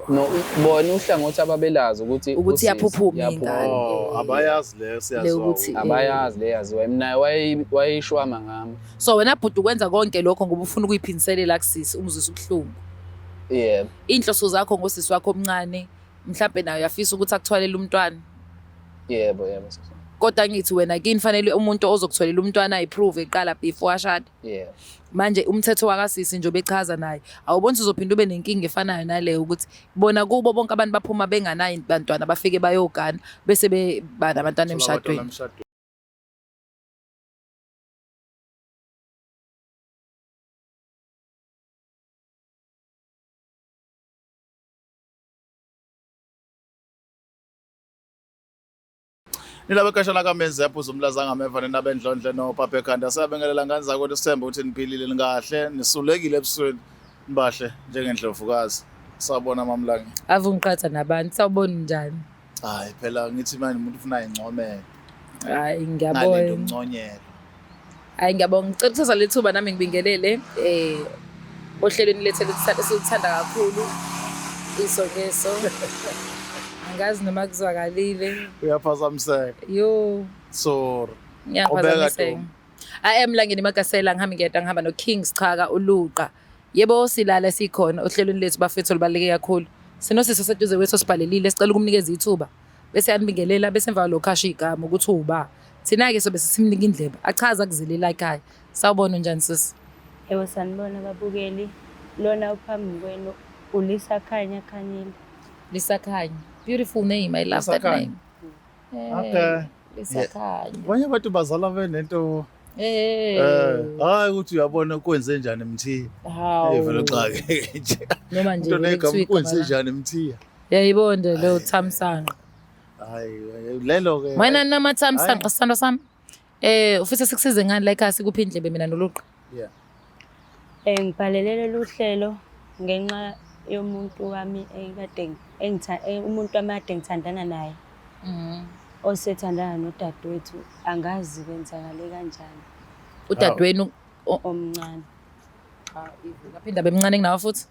No, bona uhlangothi ababelazi ukuthi Ukuthi usisi iyaphuphuma iyaphuma. ingane. Oh, abayazi leyo siyaziwa. Lekuthi- Abayazi le yaziwa mina wayeyishwama ngami. So wena bhuti ukwenza konke lokho ngoba ufuna ukuyiphindiselela kusisi umzwisa ubuhlungu. Yebo. Inhloso zakho ngosisi wakho omncane mhlambe naye uyafisa ukuthi akuthwalele umntwana. Yebo, yebo sisi. Kodwa ngithi wena kini fanele umuntu ozokuthwalela umntwana ayiprove eqala before ashade. Yebo. Manje umthetho wakasisi nje obechaza naye awuboni uzophinda ube nenkinga efanayo naleyo ukuthi bona kubo bonke abantu baphuma benganayo bantwana bafike bayogana bese beba nabantwana emshadweni. Emshadweni. Nilabo ekhasha lakaMenzi yaphuza umlaza ngameva ninabendlondle nopapa ekhanda. Siyabingelela ngane zakwethu, sithembe ukuthi niphilile nikahle, nisulekile ebusweni, nibahle njengendlovukazi. Sawubona Mamlangi. Ave ungiqhatha nabantu sawubona njani? Hayi phela ngithi manje umuntu ufuna ayincomele. Hayi Ngalento ngiyabona. ukunconyelwa. Hayi ngiyabonga. Ngicela ukuthatha leli thuba nami ngibingelele eh ohlelweni lethu esilithanda kakhulu iso ngeso. Angazi noma kuzwakalile. Uyaphazamiseka. Yo, Sorry. ngiyaphazamiseka. Dumi. I am Langeni Magasela ngihambe ngedwa ngihamba no King Schaka uLuqa. Yebo silala sikhona ohlelweni lethu bafethu olubaluleke kakhulu. Sinosisi oseduze kwethu osibhalelile sicela ukumnikeza ithuba. Bese yanibingelela bese emva kwalokho asho igama ukuthi uba. Thina-ke sobe sesimnika indlebe achaze akuzelela ekhaya. Sawubona unjani sisi? Yebo, sanibona babukeli. Lona uphambi kwenu uLisa Khanya Khanyile. Lisa Khanya. Beautiful name. I love Lisa that Khanya. name. Hey, Okay. Lisa Yeah. Khanya. Abanye abantu bazalwa benento Hey. hayi ukuthi uyabona kwenze njani Mthiya. Hawu. Eh vele uxake nje. Noma nje Umuntu vele onegama kuthiwa kwenze igama la- njani Mthiya. Yayibona nje leyo Thamsanqa. Hayi lelo ke. Wena namathamsanqa sithandwa sami. Eh ufisa sikusize ngani la ekhaya sikuphi indlebe mina noLuqa? Yeah. Ngibhalele lolu hlelo ngenxa yomuntu wami ekade umuntu wami kade ngithandana naye osethandana nodadewethu, angazi kwenzakale kanjani. Udadewenu Omncane. aphinda bemncane kunawe futhi?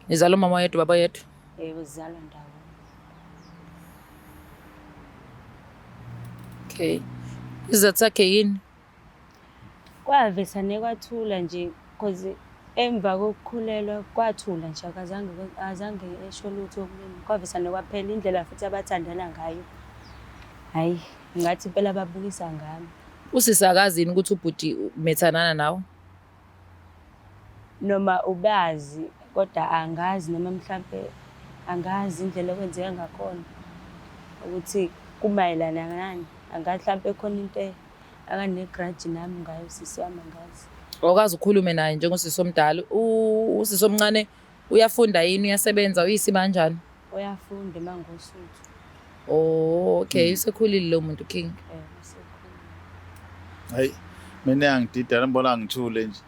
Nizala umama oyedwa baba oyedwa? Yebo, sizalwa ndawonye. Okay. Isizathu sakhe yini? Kwavesane kwathula nje cause emva kokukhulelwa kwathula nje akazange azange esho lutho kumina. Kwavesane kwaphela indlela futhi abathandana ngayo. Hhayi, ngathi impela babukisa ngami. Usisi akazi yini ukuthi ubhuti umethanana nawe? Noma ubazi kodwa angazi noma mhlampe angazi indlela okwenzeka ngakhona ukuthi kumayelana nani. Angazi mhlampe khona into akane-grudge nami ngayo usisi wami angazi. Awukaze ukhulume naye njengosisi omdala. Usisi omncane uyafunda yini, uyasebenza, uyisima kanjani? Uyafunda eMangosuthu. Oh, okay, usekhulile lo muntu King. Usekhulile. Hayi mina yangidida ngibona ngithule nje.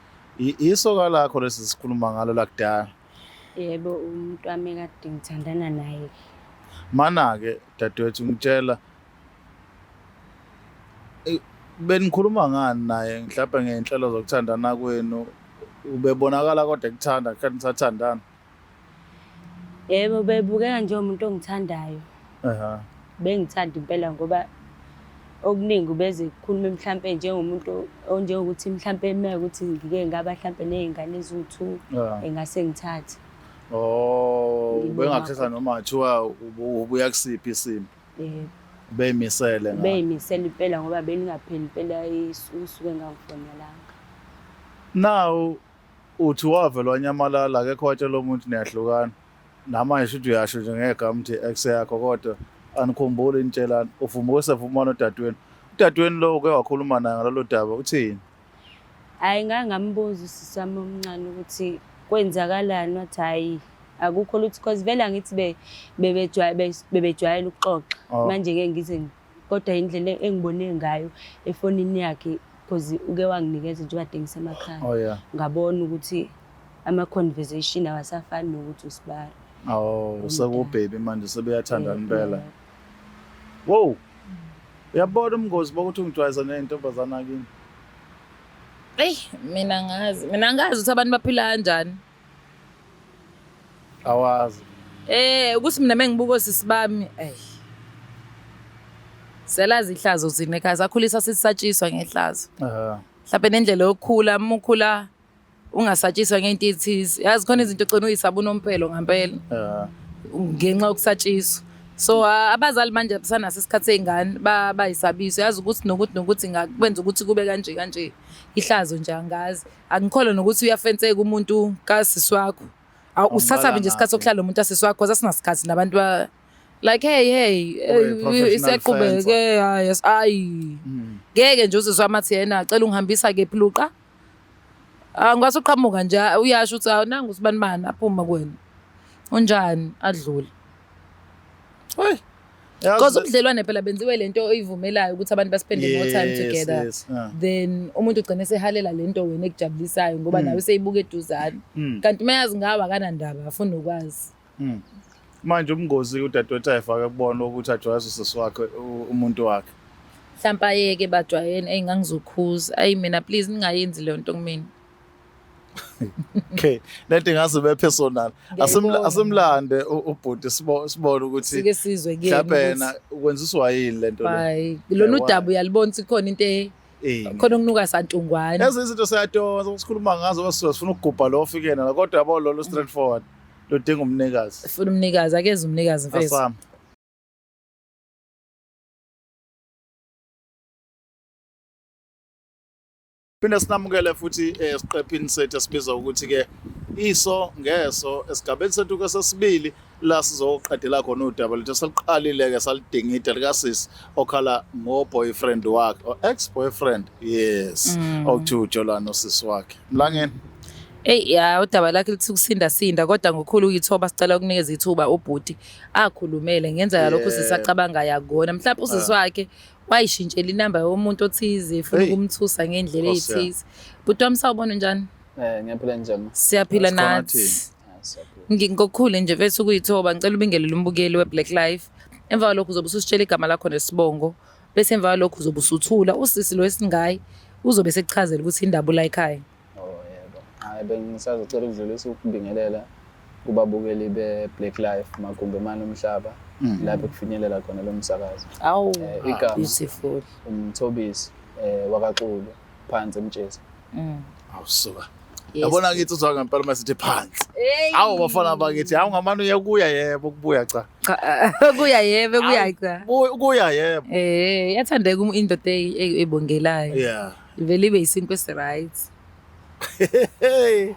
Isoka lakho lesi sikhuluma ngalo lakudala. Yebo, umuntu wami kade ngithandana naye. Mana ke dadewethu ngitshela benikhuluma ngani naye mhlawumbe ngey'nhlelo zokuthandana kwenu, ubebonakala kodwa ekuthanda kanti nisathandana? Yebo, bebukeka njengomuntu ongithandayo. Ehha. Bengithanda impela ngoba okuningi ubeze kukhulume mhlampe njengomuntu onjengokuthi mhlampe uma ukuthi ngike ngaba mhlampe ney'ngane eziwu-two engase ngithathe. Oh, Ngibonga ubengakuthatha noma kuthiwa ubuya kusiphi isimo. Yebo. Ubeyimisele ngayo. Ubeyimisele impela ngoba belingapheli impela usuku engangifonelanga. Now uthi wavele wanyamalala akekho watshela umuntu niyahlukana. Namanje shuthi uyasho nje ngegama ukuthi ex yakho kodwa anikhumbuli nitshelana. Uvuma usevuma nodadewenu. Udadewenu lo uke wakhuluma naye ngalolu daba uthini? Hhayi, ngake ngambuza usisi wami omncane ukuthi kwenzakalani, wathi hhayi akukho lutho cause vele angithi bebejwayele ukuxoxa. Oh. Manje-ke ngize kodwa indlela engibone ngayo efonini yakhe cause uke wanginikeza njengoba kade ngisemakhaya. Oh yeah. Ngabona ukuthi ama-conversation awasafani nokuthi usibari. Oh, sekubhebi manje sebeyathandana impela. Yeah. Wow. Uyabona umngozi bokuthi ungijwayeza nentombazana kini. Eyi, mina ngazi. Mina ngazi ukuthi abantu baphila kanjani. Awazi. Ukuthi mina mengibuka osisi bami, ey. Selazi ihlazo thina ekhaya, sakhulisa sisatshiswa ngehlazo. Mhlawumbe nendlela yokukhula, uma ukhula ungasatshiswa ngento ethize. Yazi khona izinto ogcina uyisaba unomphelo ngampela. Ngenxa yokusatshiswa. So abazali manje abasanaso isikhathi sey'ngane, bayisabisa. Yazi ukuthi nokuthi nokuthi ngakwenza ukuthi kube kanje kanje. Ihlazo nje angazi. Angikholwa nokuthi uyafenseka umuntu kasisi wakho. Usithathaphi nje isikhathi sokuhlala nomuntu asisi wakho, cause asinasikhathi nabantu ba like hey hey, Ube yi-professional isiyaqhubeka, fencer. Hayi, ayi. Ngeke nje usisi wami athi yena cela ungihambisa kephi Luqa. Angikwazi uqhamuka nje uyasho ukuthi awu nangu sibanibani aphuma kuwena. Unjani adlule. Hey. Because ubudlelwane phela benziwe lento oyivumelayo ukuthi abantu baspende more time Yes, together. yes, ah. Then umuntu ugcine sehalela lento wena ekujabulisayo ngoba nawe seyibuka eduzane. Kanti mayazi ngawe akanandaba afuna ukwazi. Manje ubungozi udadewethu ayifake kubona ukuthi ajwayeze usisi wakhe umuntu wakhe. Mhlawumbe ayeke bajwayene, eyi ngangizokhuza. Ayi mina please ningayenzi leyo nto kumina. Okay, lento ingaze ibe personal. Ngiyayibona. Asimlande ubhuti sibone ukuthi Sike sizwe kuyena mhlawumbe ukuthi yena ukwenziswa yini lento le. Hayi, lona Why? udaba uyalibona ukuthi khona into khona okunuka santungwane. Ezinye izinto siyadonsa sikhuluma ngazo basuke sifuna ukugubha lo ofike nala kodwa yabo lo straight forward lodinga umnikazi. Funa umnikazi, akeze umnikazi mfethu. Asami. Phinde sinamukele futhi esiqephini sethu esibiza ukuthi ke iso ngeso esigabeni sethu ke sesibili la sizoqedela khona udaba lethu seliqalile ke salidingida likasisi okhala ngo boyfriend wakhe or ex boyfriend, yes, okuthiwa ujola nosisi wakhe. Mlangeni. Eyi ya, udaba lakhe lithi ukusinda sinda kodwa ngokukhulu ukuyithoba sicela ukunikeza ithuba ubhuti akhulumele ngenzeka lokhu sisacabanga yakona mhlawumbe usisi wakhe wayishintshela inamba yomuntu othize efuna Hey. ukumthusa ngendlela Nkosi yami. eyithize. Bhuti wami sawubona njani? Ngiyaphila njani? Siyaphila Sikhona nathi. thina. Ah, siyaphila. Ngokukhulu nje mfethu ukuyithoba ngicela ubingelele umbukeli we-Black Life. Emva kwalokho uzobe ususitshela igama lakho nesibongo. Bese emva kwalokho uzobe usuthula usisi lo esingayi uzobe sekuchazela ukuthi indaba ula ekhaya. Oh yebo. Hayi bengisazocela ukudlulisa ukubingelela kubabukeli be-Black Life magumbi amane omhlaba lapho kufinyelela khona lo msakazo. Awu, Igama beautiful. uMthobisi wakaXulu phansi eMtshezi. Awusuka. Yes. Yabona kithi uzwa ngempela masithi phansi. Hey. Awu bafana bakithi, awu ngamane uye kuya yebo kubuya cha. Cha, kuya yebo kuya cha. Kuya yebo. Yathandeka indoda ebongelayo. Yeah. Ivele ibe isinkwe esi-right. Hey.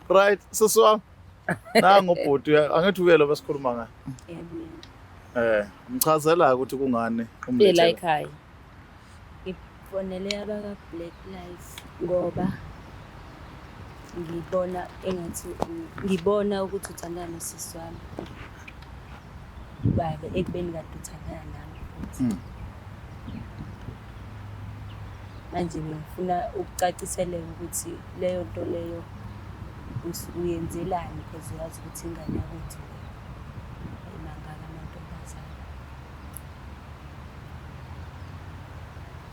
Right, sisi wami. Nangu ubhuti angithi uye lo besikhuluma ngaye. Yebo, yebo. Mchazela ukuthi kungani Ela umlethela. ekhaya. Ngifonele abaka-Black Life ngoba ngibona engathi ngibona ukuthi uthandana nosisi wami. Babe ekubeni kade uthandana nami futhi. Manje ngifuna ukucaciseleka ukuthi leyo nto leyo uyenzelani because uyazi ukuthi ingane yakwethu imangaka amantombazane.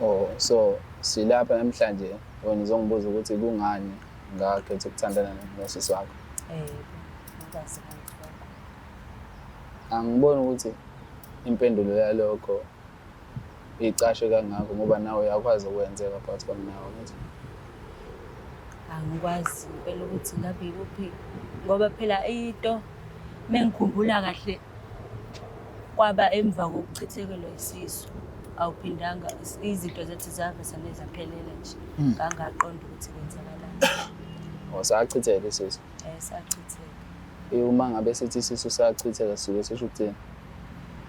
Oh, so silapha namhlanje wena uzongibuza ukuthi kungani ngakhetha ukuthandana nosisi wakho. Yebo, ngikwazi lokho. Angiboni ukuthi impendulo yalokho icashe kangako ngoba nawe uyakwazi ukwenzeka phakathi kwami nawe ngithi. Angikwazi impela ukuthi ngabe ikuphi ngoba phela into mengikhumbula kahle kwaba emva kokuchithekelwa isisu awuphindanga izinto zethu zave sanezaphelela nje ngangaqonda ukuthi kwenzakalani. Oh, sachitheka isisu. Sachitheka. Uma ngabe sithi isisu sachitheka sisuke sisho ukuthini?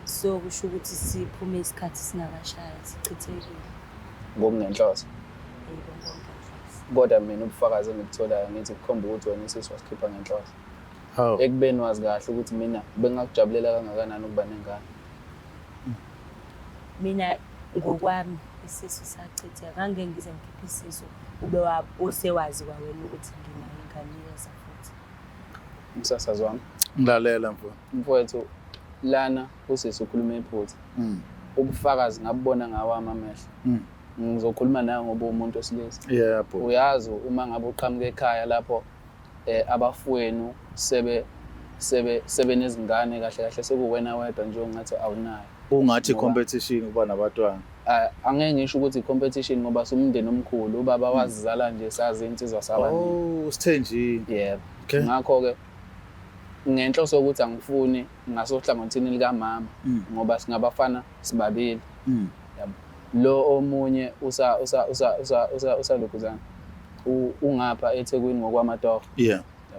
So kusho ukuthi siphume isikhathi singakashayi sichithekile. Ngokungenhloso. Yebo, ngokungenhloso. Kodwa mina ubufakazi engikutholayo ngithi kukhomba ukuthi wena isisu wasikhipha ngenhloso. Hawu. Ekubeni wazi kahle ukuthi mina bengakujabulela kangakanani ukuba nengane. Mina ngokwami isisu sachitheka, ngangeke ngize ngikhiphe isisu ube usewazi kwawena ukuthi nginayo ingane iyeza futhi. Umsasazi wami. Ngilalela mfowethu. Mfowethu lana usisi ukhuluma iphutha. Ubufakazi ngabubona ngawami amehlo. Ngizokhuluma nawe ngoba uwumuntu wesilisa. Yebo. Uyazi uma ngabe uqhamuka ekhaya lapho abafowenu sebe Sebe sebenezingane kahle kahle sekuwena wedwa nje ongathi awunayo. Ungathi competition ukuba nabantwana. Angeke ngisho ukuthi competition ngoba sumndeni omkhulu, ubaba wazizala nje sazi insizwa sabaningi. Oh, sithenjini. Yebo. Okay. Ngakho-ke ngenhloso yokuthi angifuni ngasohlangothini likamama ngoba singabafana sibabili. Yabo. Lo omunye usa usa usa usa usa usalokhuzana. Ungapha eThekwini ngokwamatoho.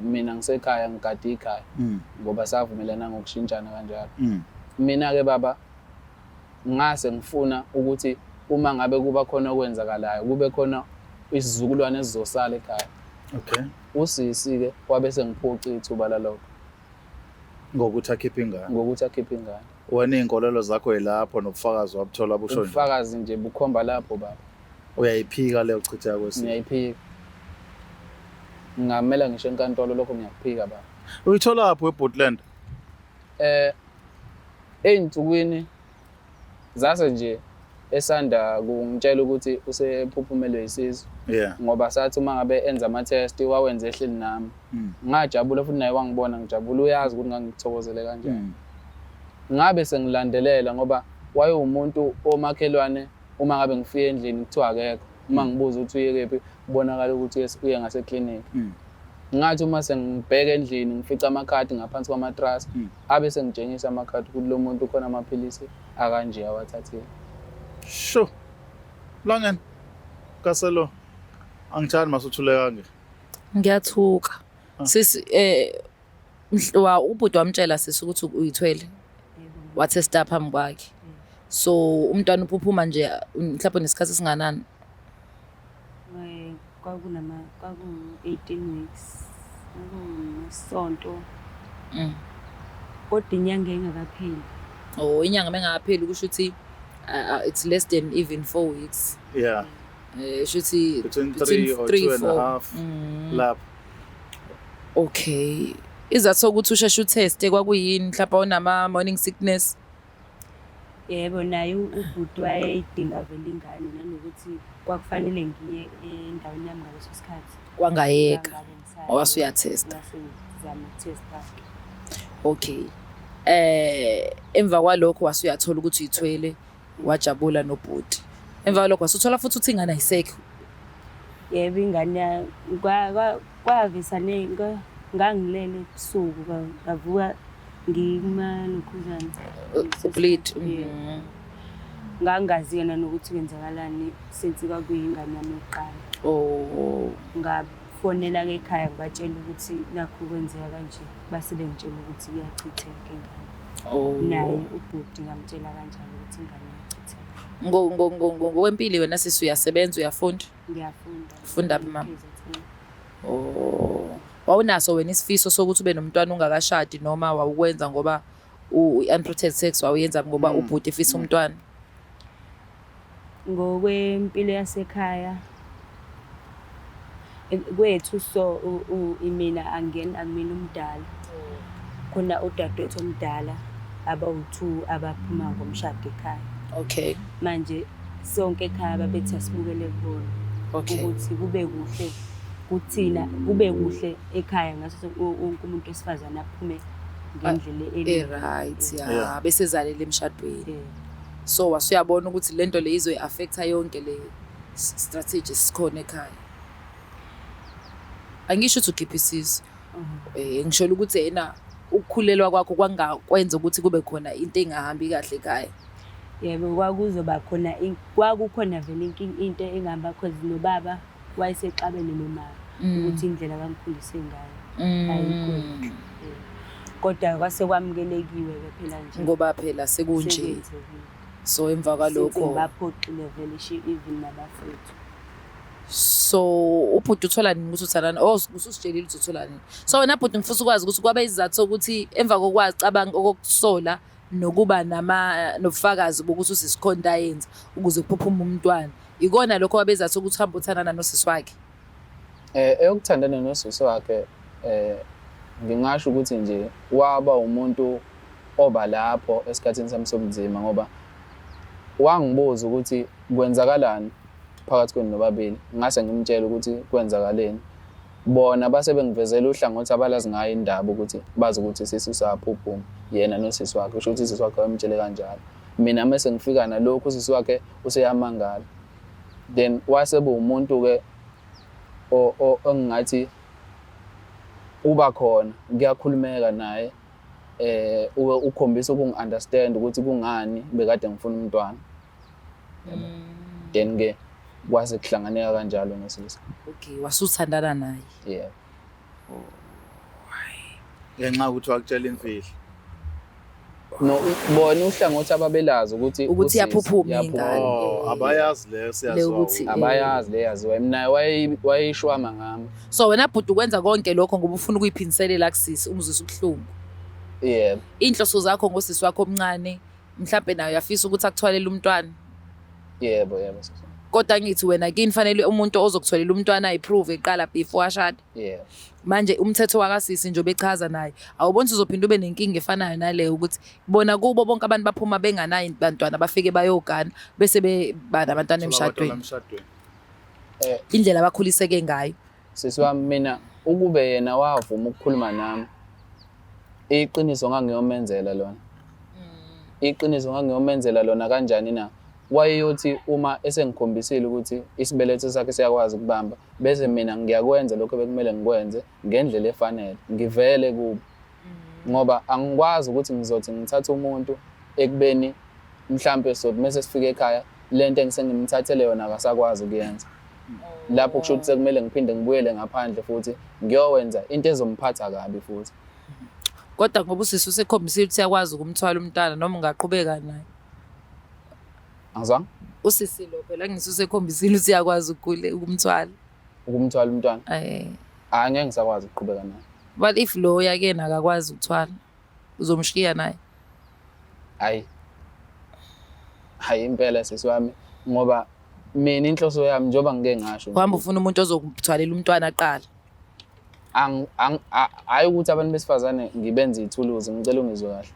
Mina ngisekhaya ngigade ikhaya ngoba savumelana ngokushintshana kanjalo. Mina-ke baba ngase ngifuna ukuthi uma ngabe kuba khona okwenzakalayo kube khona isizukulwane esizosala ekhaya. Okay. Usisi-ke wabe sengiphuca ithuba lalokho. Ngokuthi akhiphe ingane. Ngokuthi akhiphe ingane. Wena iy'nkolelo zakho yilapho nobufakazi wabuthola busho nje. Ubufakazi nje bukhomba lapho baba. Uyayiphika leyo chitheka kwesimo. Ngiyayiphika. Ngingamela ngisho enkantolo lokho ngiyakuphika baba. Uyitholaphi webhutland? Ey'nsukwini zase nje esanda kungitshela ukuthi usephuphumelwe isisu. Ngoba sathi uma ngabe enza ama-test wawenza ehleli nami. Ngajabula futhi naye wangibona ngijabula, uyazi ukuthi ngangikuthokozele kanjani. Ngabe sengilandelela ngoba wayewumuntu omakhelwane, uma ngabe ngifika endlini kuthiwa akekho, uma ngibuza ukuthi uye kephi kubonakala ukuthi uye ngaseklinikhi. Ngathi uma sengibheka endlini ngifica amakhadi ngaphansi kwamatrasi, abe sengitshengisa amakhadi ukuthi lo muntu khona amaphilisi akanje awathathile. Sho. Langeni. Kaselo. Angithandi masuthule kanje. Ngiyathuka. Sisi ubhuti wamtshela sisi ukuthi uyithwele. Wathesta phambi kwakhe. So umntwana uphuphuma nje mhlawumbe nesikhathi esinganani? Kwakunama kwaku 18 weeks. Kwakunesonto. Kodwa inyanga engakapheli. Oh, inyanga engakapheli kusho ukuthi it's less than even 4 weeks. Yeah. Sho ukuthi between 3 or 2 and a half. Lapho. Okay. Izathu sokuthi usheshe utheste kwakuyini mhlawumbe unama morning sickness? Yebo, naye ubhuti wayeyidinga vele ingane nanokuthi kwakufanele ngiye endaweni yami ngaleso sikhathi. Kwangayeka. Wase uyathesta. Ngase ngizama ukuthesta. Okay. Emva kwalokho wase uyathola ukuthi uyithwele, wajabula nobhuti. Emva kwalokho wasuthola futhi ukuthi ingane ayisekho. Yebo, ingane kwavisa ngangilele ebusuku ngavuka ngimalokhuzana. Bleed. Ngangazi yena nokuthi kwenzakalani since kwakuyingane yami yokuqala. Oh. Ngafonela-ke ekhaya ngibatshela ukuthi nakhu kwenzeka kanje, base bengitshela ukuthi iyachitheka ingane. Oh. Naye ubhuti ngamtshela kanjalo ukuthi ingane iyachitheka. Ngokwempilo wena sisi uyasebenza, uyafunda? Ngiyafunda. Ufunda phi mama? KZN. Oh. Wawunaso wena isifiso sokuthi ube nomntwana ungakashadi noma wawukwenza ngoba i-unprotected sex wawuyenza ngoba ubhuti efisa umntwana? Ngokwempilo yasekhaya kwethu so mina angena akumina umdala. Khona udadewethu omdala abawu-2 abaphuma ngomshado ekhaya. Okay. Manje sonke ekhaya babethi asibukele kubona. Okay. Ukuthi kube kuhle kuthina, kube kuhle ekhaya ngaso wonke umuntu wesifazane aphume ngendlela e-right, ya, bese zalele emshadweni. So wasuyabona ukuthi lento le izoyi-affecta yonke le strategy esikhona ekhaya. Angisho ukuthi ukhiphe isisu. Ngisho ukuthi yena ukukhulelwa kwakho kwangakwenza ukuthi kube khona into engahambi kahle ekhaya. Yebo, kwakuzoba khona kwakukhona vele into engihamba cause nobaba wayesexabene nomama ukuthi indlela akamkhulise ngayo ayikho yinhle. Kodwa kwase kwamukelekiwe ke phela nje. Ngoba phela sekunje. Sekwenzekile. So emva kwalokho baphoxile vele even nabafethu. So ubhuti uthola nini ukuthi uthandana? Oh, ususitshelile ukuthi uthola nini. So wena bhuti ngifisa ukwazi ukuthi kwabe isizathu sokuthi emva kokwazi cabanga okokusola nokuba nama nobufakazi bokuthi usisikhonta ayenza ukuze kuphuphume umntwana. Ikona lokho wabezathu ukuthi uhambe uthandana nosisi wakhe. Eyokuthandana nosisi wakhe ngingasho ukuthi nje waba umuntu oba lapho esikhathini sami sobunzima ngoba wangibuza ukuthi kwenzakalani phakathi kwenu nobabili, ngase ngimtshela ukuthi kwenzakaleni. Bona base bengivezela uhlangothi abalazi ngayo indaba ukuthi bazi ukuthi isisu saphuphuma yena nosisi wakhe, kusho ukuthi usisi wakhe wayemtshele kanjalo. Mina mese ngifika nalokhu usisi wakhe useyamangala. Then wasebe umuntu-ke engingathi uba khona kuyakhulumeka naye eh ukhombisa ukungi-understand ukuthi kungani bekade ngifuna umntwana. Then ke kwase kuhlanganeka kanjalo nosisi. Okay, wasuthandana naye. Yeah. Ngenxa yokuthi wakutshela imfihlo. No, bona uhlangothi ababelazi ukuthi Ukuthi usisi iyaphuphuma iyaphuma. ingane. Oh, abayazi leyo Le siyaziwa. ukuthi- Abayazi le yaziwa. Mina wayeyishwama ngami. So wena bhuti ukwenza konke lokho ngoba ufuna ukuyiphindiselela kusisi umzwisa ubuhlungu. Yebo. Inhloso zakho ngosisi wakho omncane mhlambe naye uyafisa ukuthi akuthwalele umntwana. Yebo, yebo sisi. Kodwa ngithi wena kini fanele umuntu ozokuthwalela umntwana ayiprove eqala before ashade. Yebo. Manje umthetho wakasisi nje obechaza naye awuboni uzophinda ube nenkinga efanayo naleyo ukuthi bona kubo bonke abantu baphuma benganayo bantwana bafike bayogana bese beba nabantwana emshadweni. Emshadweni. Indlela abakhuliseke ngayo. Sisi wami mina ukube yena wavuma ukukhuluma nami iqiniso ngangiyomenzela lona. Iqiniso ngangiyomenzela lona kanjani na? Wayeyothi uma esengikhombisile ukuthi isibeletho sakhe siyakwazi ukubamba bese mina ngiyakwenza lokho bekumele ngikwenze ngendlela efanele ngivele kubo. Ngoba angikwazi ukuthi ngizothi ngithathe umuntu ekubeni mhlampe sothi mase sifika ekhaya lento engisengimthathele yona akasakwazi ukuyenza. Lapho kusho ukuthi sekumele ngiphinde ngibuyele ngaphandle futhi ngiyowenza into ezomphatha kabi futhi. Kodwa ngoba usisi usekhombisile ukuthi uyakwazi ukumthwala umntwana noma ungaqhubeka naye. Angizwanga? Usisi lo phela ngithi usekhombisile ukuthi uyakwazi ukumthwala. Ukumthwala umntwana? Eh. Hayi, ngeke ngisakwazi ukuqhubeka naye. But if lo yakena akakwazi ukuthwala, uzomshiya naye? Hayi. Hayi impela sisi wami ngoba mina inhloso yami njengoba ngike ngasho. Uhamba ufuna umuntu ozokuthwalela umntwana aqala. Hayi ukuthi abantu besifazane ngibenze ithuluzi, ngicela ungizwe kahle.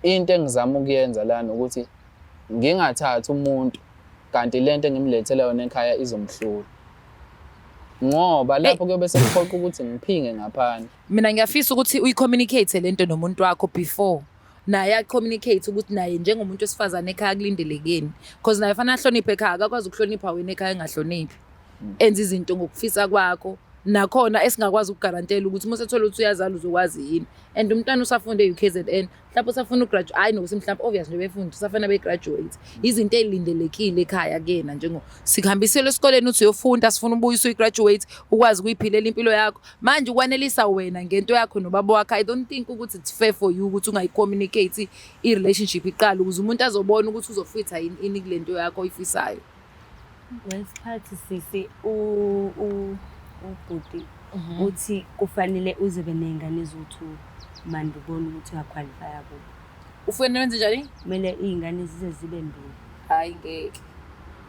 Into engizama ukuyenza lana ukuthi ngingathathi umuntu kanti lento engimlethela yona ekhaya izomhlula. Ngoba lapho kuyobe sekuphoqa ukuthi ngiphinge ngaphandle. Mina ngiyafisa ukuthi uyicommunicate lento nomuntu wakho before naye acommunicate ukuthi naye njengomuntu wesifazane ekhaya kulindelekeni, because naye fanele ahloniphe ekhaya, akakwazi ukuhlonipha wena ekhaya engahloniphi. Enza izinto ngokufisa kwakho, nakhona esingakwazi ukugarantela ukuthi uma usethola ukuthi uyazala uzokwazi yini. And umntwana usafunda e-UKZN, mhlawumbe usafuna ugraduate, hayi nokuthi mhlawumbe obvious nje befunda usafuna begraduate. Izinto ey'lindelekile ekhaya kuyena njengo sikuhambisile esikoleni uthi uyofunda, sifuna ubuye usuyigraduate ukwazi ukuyiphilela impilo yakho. Manje ukwanelisa wena ngento yakho nobaba wakho, I don't think ukuthi it's fair for you ukuthi ungayicommunicate i-relationship iqala ukuze umuntu azobona ukuthi uzofitha yini ini kule nto yakho oyifisayo. Ngesikhathi sisi ubhuti uthi kufanele uze ney'ngane eziwu-2 manje ubone ukuthi uyaqualifya kubo. Ufuna wenze njani? Kumele iy'ngane zize zibe mbili. Hayi ngeke.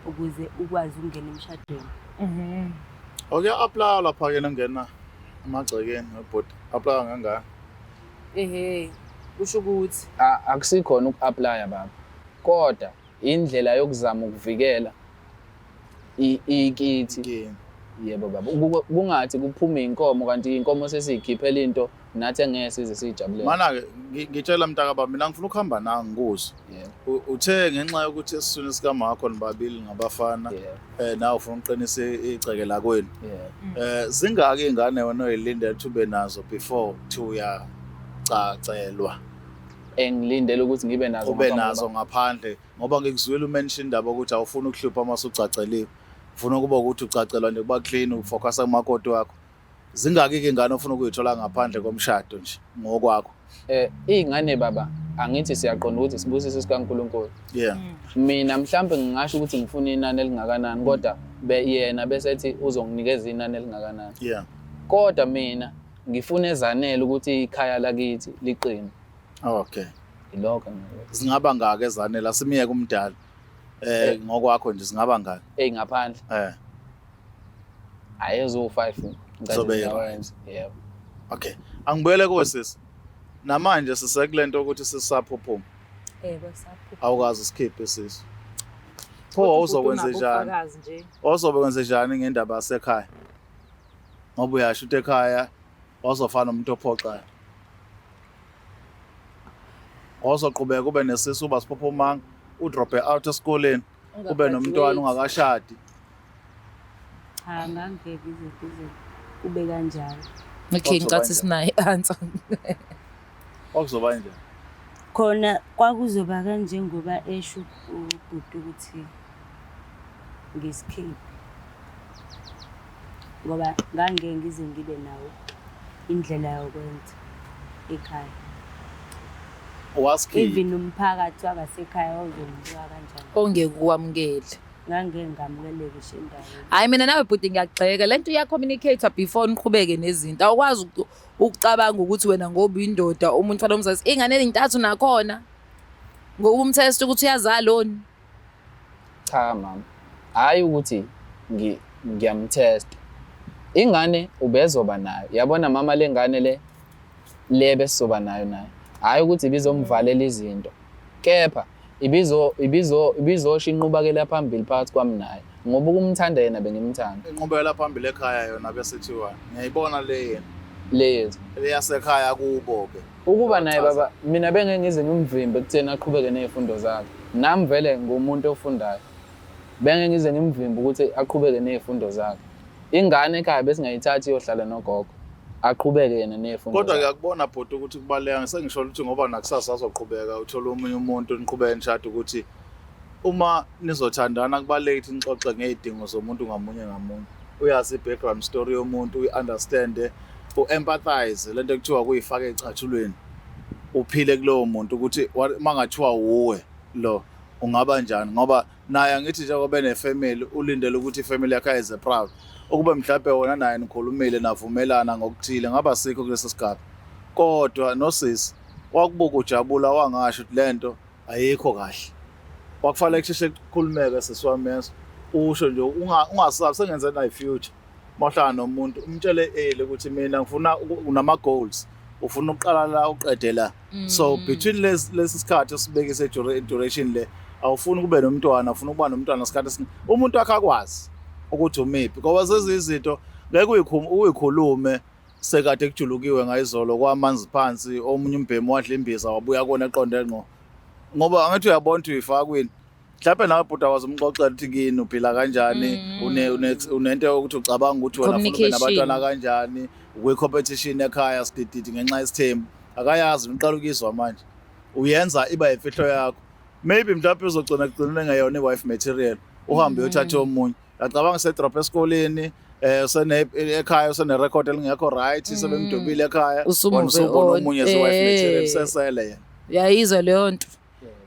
Ukuze ukwazi ukungena emshadweni. Okay, apply lapha ke nongena emagcekeni webhuti. Apply ngangani? Ehhe, kusho ukuthi Akusikhona uku-applya baba. Kodwa indlela yokuzama ukuvikela ikithi. Yebo baba, kungathi kuphume inkomo kanti inkomo sesiyikhiphela into nathi engeke size siyijabulele. Mana ke ngitshela mntaka baba, mina ngifuna ukuhamba nawe ngikuzwe. Uthe ngenxa yokuthi esiswini sikamakho nibabili ngabafana, nawe ufuna ukuqinisa igceke lakwenu. Zingaki izingane wena oyilindele ukuthi ube nazo before kuthi uyacacelwa? Engilindele ukuthi ngibe nazo ube nazo ngaphandle, ngoba ngikuzwile umention indaba ukuthi awufuni ukuhlupha uma usucaceliwe. Ufuna ukuba ukuthi ucacelwa nje kuba clean, ufocusa kumakoti wakho. Zingaki ke ingane ofuna ukuyithola ngaphandle komshado nje ngokwakho? Iy'ngane baba, angithi siyaqonda ukuthi sibusiso sikaNkulunkulu. Mina mhlambe ngingasho ukuthi ngifuna inani elingakanani, kodwa yena bese ethi uzonginikeza inani elingakanani. Kodwa mina ngifuna ezanele ukuthi ikhaya lakithi liqine. Ilokho engikubona. Zingaba ngaki ezanele? Asimiyeke umdala. Ngokwakho nje zingaba ngaki? Ngaphandle. Hayi, eziwu-5 ngicela Zobe ngingawenza. Yebo. Okay. Angibuyele kuwe sisi. Namanje sisekulento ukuthi sisaphuphuma. Yebo, saphuphuma. Awukazi usikhiphe sisi. Pho wawuzokwenza njani? Wawuzokwenza njani ngendaba yasekhaya? Ngoba uyasho ukuthi ekhaya wawuzofana nomuntu ophoxayo. Wawuzoqhubeka ube nesisu uba siphophomanga, udrobhe out esikoleni, ube nomntwana ungakashadi. Cha, ngangeke ize kuze kube kanjalo. Okay, ngicathi sinayo i-answer. Kwakuzoba njani? Khona kwakuzoba kanjengoba esho ubhuti ukuthi ngisikhiphe. Ngoba ngangeke ngize ngibe nawo indlela yokwenza ekhaya. Wasikhipha. Even umphakathi wangasekhaya wawuzongibuka kanjani. Ongeke uwamukele. Ngangeke ngamukeleke ngisho endaweni. Hhayi mina nawe bhuti ngiyakugxeka le nto iya-communicate before niqhubeke nezinto. Awukwazi ukucabanga ukuthi wena ngoba uyindoda umuntu fanele umzalise ingane ezintathu nakhona. Ngoba umtest ukuthi uyazala oni. Cha mama, hhayi ukuthi ngiyamthesta. Ingane ubezoba nayo. Yabona mama le ngane le le besizoba nayo naye. Hhayi ukuthi ibizomvalela izinto. Kepha ibizo ibizo ibizosho inqubakela phambili phakathi kwami naye ngoba ukumthanda yena bengimthanda. Inqubekela phambili ekhaya yona bese thiwa ngiyayibona le yena. Le yethu. Le yasekhaya kubo ke. Ukuba naye baba mina bengeke ngize ngimvimbe ekutheni aqhubeke nezifundo zakhe. Nami vele ngumuntu ofundayo. Bengeke ngize ngimvimbe ukuthi aqhubeke nezifundo zakhe. Ingane ekhaya besingayithathi iyohlala nogogo. Aqhubeke yena nezifundo Kodwa ngiyakubona bhuti ukuthi kubaluleka sengisho ukuthi ngoba nakusasa azoqhubeka uthole omunye umuntu niqhubeke nishade ukuthi uma nizothandana kubalulekile ukuthi nixoxe ngey'dingo zomuntu ngamunye ngamunye. Uyazi i-background story yomuntu, uyi-understand-e, u-empathize lento ekuthiwa kuyifaka ecathulweni. Uphile kulowo muntu ukuthi uma ngathiwa wuwe lo ungaba njani ngoba naye angithi njengoba enefamily ulindele ukuthi ifamily yakhe ayize proud. Ukube mhlampe wona naye nikhulumile navumelana ngokuthile ngaba sikho kulesi sigaba. Kodwa nosisi wakubuka ujabula wangasho ukuthi lento ayikho kahle. Kwakufanele kusheshe kukhulumeke sisi wami yeso. Usho nje ungasabi sengenze nayi future. Mawuhlala nomuntu umtshele early ukuthi mina ngifuna unama goals. Ufuna ukuqala la uqede la. So between lesi sikhathi osibekise duration le awufuni kube nomntwana, ufuna ukuba nomntwana isikhathi esiningi. Umuntu wakhe akwazi ukuthi umiphi ngoba seziyizinto ngeke uyikhulume sekade kujulukiwe ngayizolo kwamanzi phansi omunye umbhemu wadla imbiza wabuya kona eqonde ngqo ngoba angithi uyabona ukuthi uyifaka kwini mhlawumbe nawe bhuti awazi umxoxela ukuthi kini uphila kanjani unento yokuthi ucabanga ukuthi wena ufuna ube nabantwana kanjani ukwi-competition ekhaya sidididi ngenxa yesithembu akayazi uqala ukuyizwa manje uyenza iba imfihlo yakho maybe mhlawumbe uzogcina kugcinele ngeyona i-wife material uhambe uyothatha omunye Ngiyacabanga sedrop esikoleni usene ekhaya usene record elingekho right sebemdobile ekhaya Usumuve usubona on. omunye wife material sesele yena. Uyayizwa leyo nto.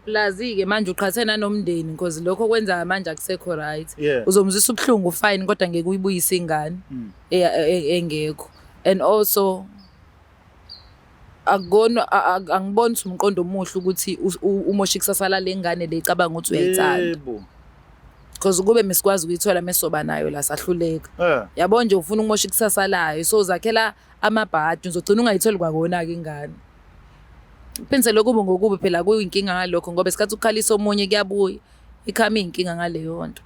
Plus-ke manje uqhathe nanomndeni because lokho okwenzayo manje akusekho right. Uzomzwisa ubuhlungu fine kodwa ngeke uyibuyise ingane engekho. And also akukona angiboni ukuthi umqondo omuhle ukuthi umoshe ikusasa lale ngane le icabanga ukuthi uyayithanda. Yebo. Because kube mesikwazi ukuyithola mesoba nayo la sahluleka. Yabo nje ufuna ukumosha ikusasa layo so uzakhela amabhadi uzogcina ungayitholi kwakona-ke ingane. Phindise lokubi ngokubi phela kuyinkinga ngalokho ngoba isikhathi ukukhalisa omunye kuyabuya ikhama iyinkinga ngaleyo nto.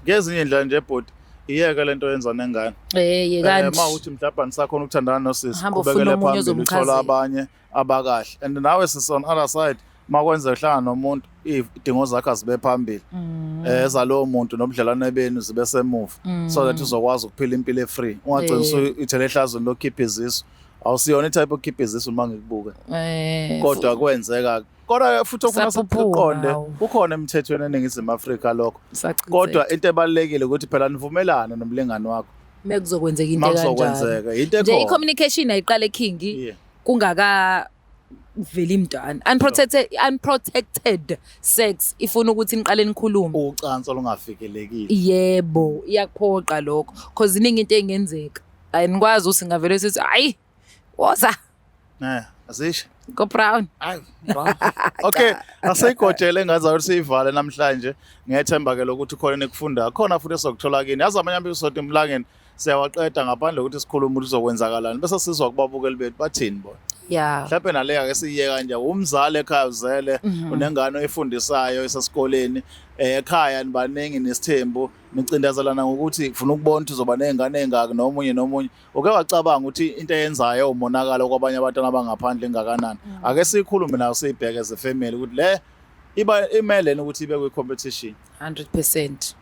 Ngezinye indlela nje bhuti iyeke lento yenza nengane. Yekani. Uma uthi mhlawumbe anisakhona ukuthandana nosisi Hamba ufune qhubekele omunye phambili ozomchazela. uthole abanye abakahle. And nawe sisi on other side makwenzeka uhlangana nomuntu izidingo zakhe azibe phambili. Ezalowo muntu nobudlelwane benu zibe semuva so that uzokwazi ukuphila impilo e-free. Ungagcini usuyithele ehlazweni lokukhipha izisu. Awusiyona i-type yokukhipha izisu uma ngikubuka. Kodwa kwenzeka. Kodwa futhi ofuna Saphuphuma, siqonde hawu. kukhona emthethweni eNingizimu Afrika lokho. Sachitheka. Kodwa into ebalulekile ukuthi phela nivumelane nomlingani wakho. Mekuzokwenzeka into ekanjalo. Makuzokwenzeka into Nje ekhona. i-communication ayiqale King kungaka veli mntwana. Unprotected sex ifuna ukuthi niqale nikhulume. Ucansi olungavikelekile. Yebo, iyakuphoqa lokho because iningi into engenzeka. Ayinikwazi ukuthi singavele sithi hayi woza Azisho. Go brown. Hayi, brown. Okay, asiyigojele ngaza ukuthi siyivale namhlanje. Ngiyethemba ke lokuthi khona enikufundayo. Khona futhi esizokuthola kini. Yazi amanye ama-episode emlangeni siyawaqeda ngaphandle kokuthi sikhulume ukuthi kuzokwenzakalani. Bese sizwa kubabukeli bethu bathini bona. Yeah. Mhlawumbe nale ake siyiyeka nje umzali ekhaya uzele unengane oyifundisayo esesikoleni ekhaya nibaningi nesithembu nicindezelana ngokuthi ufuna ukubona ukuthi uzoba ney'ngane ey'ngaki nomunye nomunye uke wacabanga ukuthi into eyenzayo umonakalo kwabanye abantwana abangaphandle engakanani. Ake siyikhulume nayo siyibheke as a family ukuthi le iba imelene ukuthi ibe kwi-competition. 100%.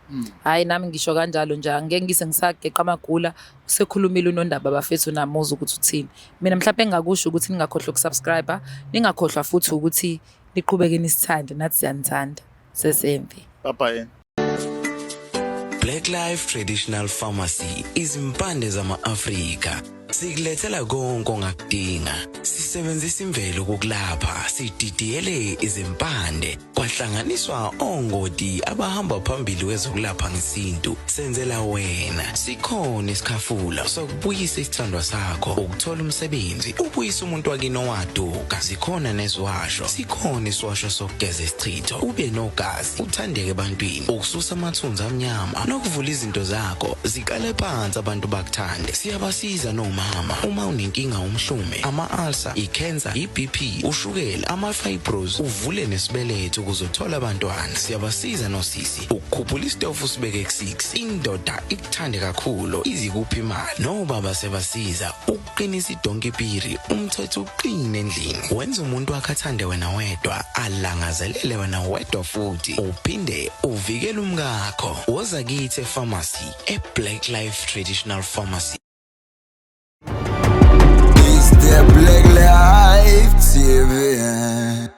Hayi, nami ngisho kanjalo nje, angeke ngise ngisageqa amagula. Usekhulumile unondaba bafethu, namuza ukuthi uthini. Mina mhlawumbe engingakusho ukuthi ningakhohlwa ukusubscribe, ningakhohlwa futhi ukuthi niqhubeke nisithande, nathi siyanithanda. Sesembi. Bye bye. Black Life Traditional Pharmacy, izimpande zama-Afrika. Sikulethela konke ongakudinga. Sisebenzisa imvelo ukukulapha, sididiyele izimpande, kwahlanganiswa ongoti abahamba phambili kwezokulapha ngesintu. Senzela wena. Sikhona isikhafula sokubuyisa isithandwa sakho, ukuthola umsebenzi, ubuyisa umuntu wakini owaduka. Zikhona neziwasho. Sikhona isiwasho sokugeza isichitho, ube nogazi, uthandeke ebantwini, ukususa amathunzi amnyama nokuvula izinto zakho ziqale phansi abantu bakuthande. Siyabasiza nomama uma unenkinga umhlume, ama-ulcer, i-cancer, i-BP, ushukela, ama-fibros, uvule nesibeletho ukuze uthole abantwana. Siyabasiza nosisi ukukhuphula isitofu sibeke ku-6, indoda ikuthande kakhulu izikuphi imali. Nobaba sebasiza ukuqinisa idonki piri, umthetho uqine endlini, wenza umuntu wakhe athande wena wedwa, alangazelele wena wedwa, futhi uphinde uvikele umkakho. Woza kithi epharmacy, e-Black Life Traditional Pharmacy. It's the Black Life TV.